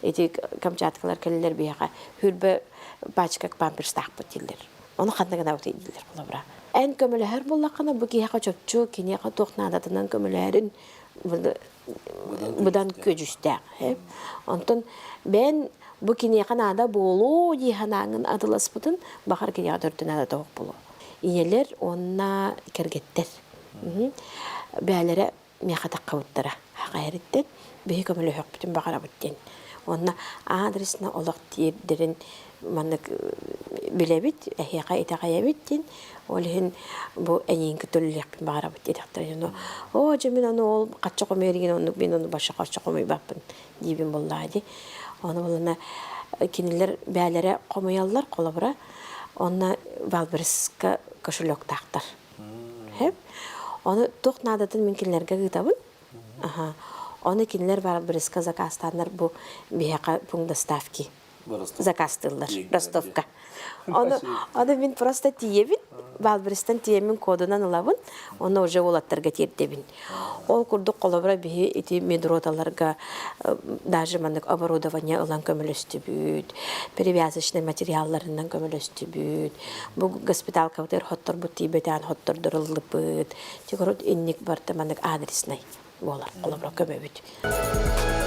Ити Камчаткалар кэллилэр биһиэхэ хүрбэ пачка памперстаахпыт дииллэр. Ону ханна гынабытый дииллэр холобура. Эн көмөлөһөр буоллаххына бу киһиэхэ чопчу киниэхэ туох наадатынан көмөлөһөрүн быдан көдьүүстээх. Онтон бэйэн бу киниэхэ наада буолуо дии санааҥын атыласпытын баҕар киниэхэ төрдү наада тоҕох буолуо. Ийэлэр уонна кэргэттэр бээлэрэ миэхэ таххабыттара хахайарыттан биһи көмөлөһөхпүтүн баҕарабыт диэн. Уонна адресна олох тиэрдэрин маннык билэбит, эһиэхэ итэҕэйэбит диэн. Ол иһин бу эйиин кытта үлэлиэхпин баҕарабыт диэтэхтэрэ дьоно оо дьэ мин ону ол хачча хомуйар оннук мин ону баша хачча хомуйбаппын диибин буоллаҕа дии. Ону булана кинилэр бээлэрэ хомуйаллар холобура онно Валберска кошелектаахтар. Ону туох наадатын мин кинилэргэ ыытабын. Аха. Ону кинилэр Валберска заказтааннар бу биһиэхэ пункт доставки заказтыыллар Ростовка. Ону, ону мин просто тиийэбин, Валберистан тиийэммин кодунан ылабын, онно уже уолаттарга тиэрдэбин. Ол курдук холобура биһи ити медроталарга даже маннык оборудование ылан көмөлөстүбүт, перевязочный материалларынан көмөлөстүбүт, бу госпиталкабытыгар хотторбут тиийбэтээн хоттордоруллубут, тигорут инник барда маннык адреснай буолар холобура көмөбүт.